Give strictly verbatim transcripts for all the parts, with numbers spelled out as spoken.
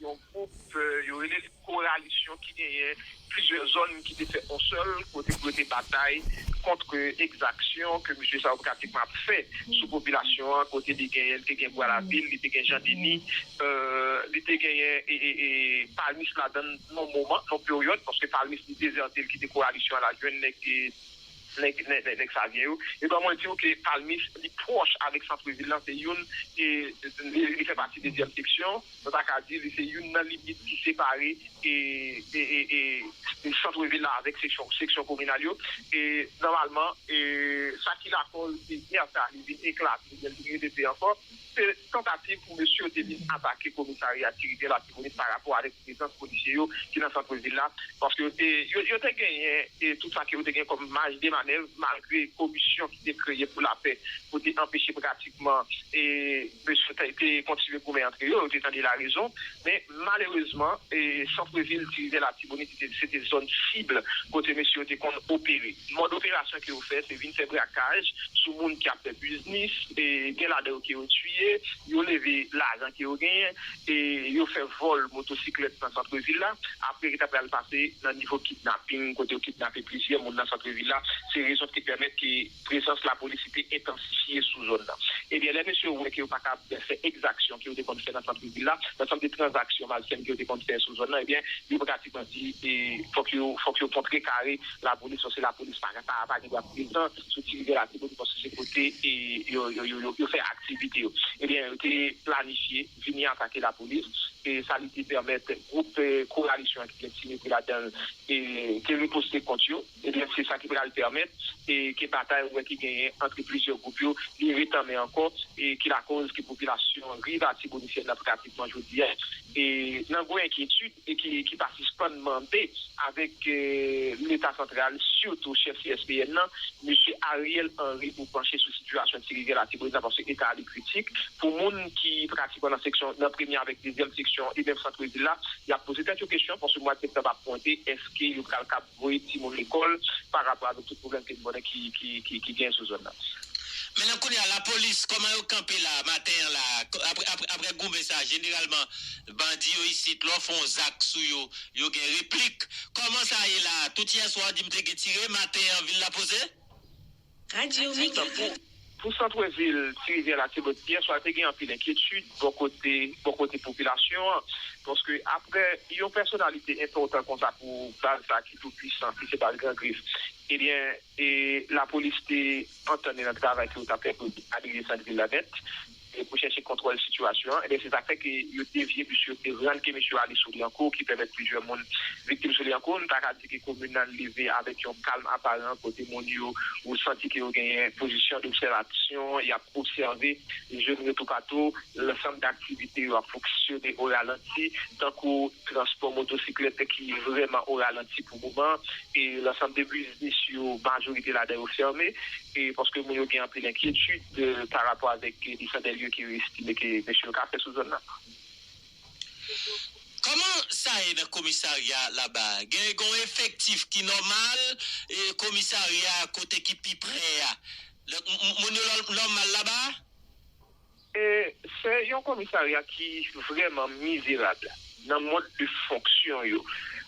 yon gwoup, yo rele li Koralisyon, ki genyen plizyè zòn ki te fè yon sèl kote pou yo te batay kont egzaksyon ke mesye sa yo pratikman ap fè sou popilasyon an, kote li genyen, li te gen Bwa Lavil, li te gen Jan Deni, li te genyen e, e, e, Palmis ladan nan yon moman, nan yon peryòd, paske Palmis li dezète, li kite Kowalisyon an, l al jwenn nèg, nèg, nèg, nèg, nèg Savyen yo. E ban mwen di w ke Palmis li pwòch avèk santrevil lan, se youn, e li, li fè pati dezyèm seksyon. Nou ta ka di li se youn nan limit ki separe e, e, e, e, santrevil la avèk seksyon, seksyon kominal yo. E nòmalman, e, sa ki lakòz dezè sa li vin eklate, li vin repete ankò, se tantativ pou mesye yo te vin atake komisarya Ti Rivyè Latibonit pa rapò avèk prezans polisye yo ki nan santrevil la. Paske yo te, yo, yo te genyen e tout sa ke yo te gen kòm maj de manèv, malgre komisyon ki te kreye pou lapè, pou te anpeche pratikman e mesye te, te kontinye goumen antre yo, yo te tande larezon. Men malerezman, e santrevil Ti Rivyè Latibonit se te, se te zòn sib kote mesye yo te konn opere. Mòd operasyon ke yo fè, se vin fè brakaj sou moun ki ap fè biznis, e gen ladan yo ke yo tiye, yo leve lajan ke yo genyen, e yo fè vòl motosiklèt nan santrevil la. Apre, yo ta pral pase nan nivo kidnaping, kote yo kidnape plizyè moun nan santrevil la. Se rezon ki pèmèt ke prezans lapolis te entansifye sou zòn nan. Ebyen, lè mesye yo wè ke yo pa ka fè egzaksyon ke yo te konn fè nan santrevil la, nan sanm de tranzaksyon malsèn ke yo te konn fè sou zòn nan, ebyen, yo pratikman di, e, fòk yo, fòk yo kontrekare lapolis, paske lapolis pa, pa, pa gen dwa prezan sou Ti Rivyè Latibonit, paske se kote, e, yo, yo, yo, yo, yo fè aktivite yo. Ebyen, yo te planifye vini atake lapolis, e sa li te pèmèt gwoup, e, Kowalisyon an ki gen Ti Mepri ladan l, e, te riposte kont yo. Ebyen, se sa ki pral pèmèt, e, ke batay ou wè ki genyen ant plizyè gwoup yo, li retanmen ankò, e ki lakòz ke popilasyon riv Latibonisyèn nan pratikman jodi a, e nan gwo enkyetid, e ki, ki pa sispann mande avèk, e, Leta santral, sitou chèf C S P N nan, mesye Ariel Henry, pou panche sou sitiyasyon Ti Rivyè Latibonit la, paske eta a li kritik. Pou moun ki pratikman nan seksyon, nan premye avèk dezyèm seksyon, e menm santrevil la, y ap poze tèt yo kesyon, paske mwa septanm ap pwente, èske yo pral kab voye timoun lekòl pa rapò avèk tout pwoblèm ke n konnen ki, ki, ki, ki genyen sou zòn nan. Men nan kounye a, lapolis, kòman yo kanpe la, maten an la, apre, apre, apre goumen sa, jeneralman, bandi yo isit, lè w fè yon zak sou yo, yo gen replik. Kòman sa ye la? Tout yè swa, w di m te gen tire, maten an, vil la poze? Radyo Mik. Pou, pou santrevil Ti Rivyè Latibonit, yè swa, te gen anpil enkyetid bò kote, bò kote popilasyon an. Paske apre yon pèsonalite enpòtan konsa pou baz sa ki tou pwisan, ki se baz Gran Grif, ebyen, e lapolis te antann li nan travay ke yo t ap fè pou adrese santrevil la nèt, e pou chèche kontwòl sitiyasyon an. Ebyen, se sa k fè ke yo devye, puiske yo te rann ke mesye yo ale sou Lyankou, ki pèmèt plizyè moun viktim sou Lyankou. Nou ta ka di ke komin nan leve avèk yon kalm aparan, kote moun yo, ou santi ke yo genyen pozisyon dobsèvasyon, y ap obsève, jèn yo toupatou, lansanm de aktivite yo ap fonksyone o ralanti, tankou transpò motosiklèt ki vrèman o ralanti pou moman, e lansanm de biznis yo, majorite ladan yo fèmen, e paske moun yo gen anpil enkyetid, e, pa rapò avèk, e, desann de lye ke yo estime ke mesye yo ka fè sou zòn nan. Kòman sa ye nan komisarya laba? Gen, gen yon efektif ki nòmal, e komisarya kote ki pi pre a? Donk, m-, m-, moun yo lò-, nòmal laba? E se yon komisarya ki vrèman mizerab nan mòd de fonksyon yo.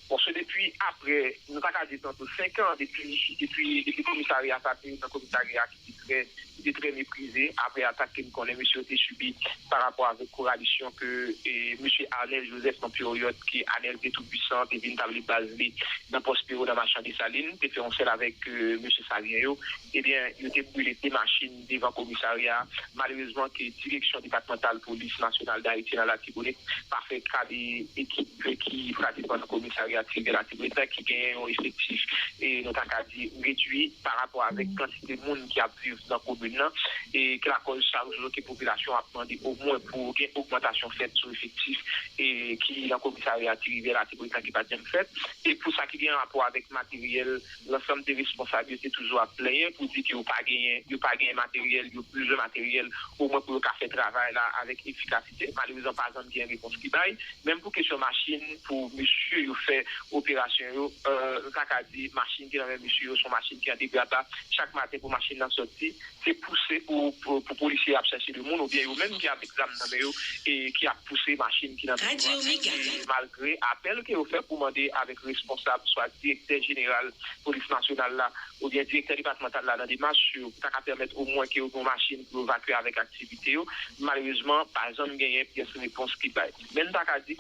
Paske depi apre, nou ta ka di tankou senk an, depi, depi, depi komisarya sa te nan komisarya ki te trè, ki te trè meprize apre atak ke n konnen mesye yo te sibi pa rapò avèk Kowalisyon ke, e, mesye Arnel Joseph, nan peryòd ke Arnel te tou pwisan, te vin tabli baz li nan Pòspero, nan Machan Desalin, te fè yon sèl avèk, e, mesye Savyen yo. Ebyen, yo te brile de machin devan komisarya a. Malerezman, ke direksyon depatmantal polis nasyonal Dayiti nan Latibonit pa fè kale ekip ki pratikman nan komisarya Ti Rivyè Latibonit la, ki genyen yon efektif, e nou ta ka di, redui pa rapò avèk kantite moun ki ap viv nan komin nan, e ki lakòz chak jou ke popilasyon ap mande omwen pou gen ogmantasyon fèt sou efektif, e ki nan komisarya Ti Rivyè Latibonit la ki pa t janm fèt. E pou sa ki gen rapò avèk materyèl, lansanm de responsab yo te toujou ap plenyen pou di ke yo pa genyen, yo pa genyen materyèl, yo bezwen materyèl, omwen pou yo ka fè travay la avèk efikasite. Malerezman, pa janm gen repons ki bay. Menm pou kesyon machin, pou mesye yo fè operasyon yo. Nou ta ka di machin ki nan men misye yo se yon machin ki an degrata. Chak maten pou machin nan sòti, se pouse pou, pou, pou polisye ap chèche de moun, oubyen yo menm ki avèk zam nan men yo e ki ap pouse machin ki nan men yo. Malgre apèl ke yo fè pou mande avèk responsab, swa direktè jeneral polis nasyonal la, oubyen direktè depatmantal la nan demach yo, pou ta ka pèmèt omwen ke yo gen yon machin pou yo evakye avèk aktivite yo, malerezman, pa janm genyen pyès repons ki bay. Men n ta ka di